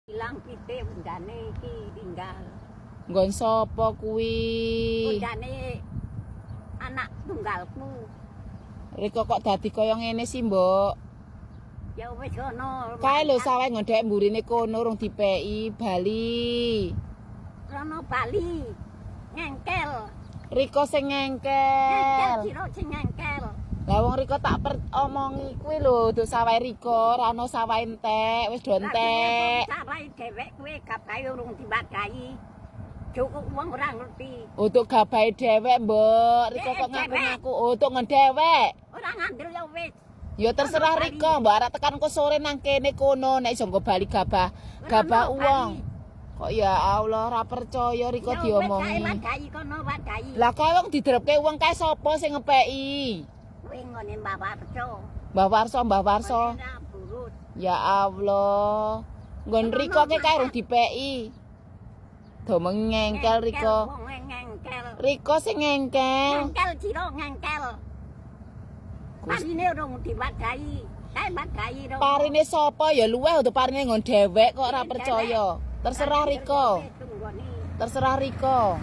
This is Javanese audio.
Ilang pitik undane iki tinggal. Nggon sapa kuwi? Undane anak tunggalku. Riko kok dadi kaya ngene sih, Mbok? Ya wis ono. Kae lho sawah nggon mburine kono rung dipeki bali. Rono bali. Ngengkel. Riko sing Ngengkel ngengkel. sira sing ngengkel. Lah wong Riko tak omongi kuwi lho, do sawah Riko, ora ono sawah entek, wis do entek. Sawahe dhewek kuwi gabahe urung diwadahi. Cukup wong ora ngerti. Untuk gabahe dhewek, Mbok. Riko kok ngaku-ngaku untuk nggon dhewek. Ora ngandel ya wis. Ya terserah Riko, Mbok arep tekan ko sore nang kene kono nek iso nggo bali gabah, gabah uang. Kok ya Allah ora percaya Riko diomongi. Wadahi kono wadahi. Lah kae wong didrepke wong kae sapa sing ngepeki? Kuwi nggone Mbah Warso. Mbah Warso, Mbah Warso. Ya Allah. Nggon Riko ke kae rung dipeki. Do mengengkel Riko. Riko sing ngengkel. Ngengkel sira ngengkel. Parine urung diwadahi. Kae wadahi rung. Parine sapa ya luweh untuk parine nggon dhewek kok ora percaya. Terserah Riko. Terserah Riko.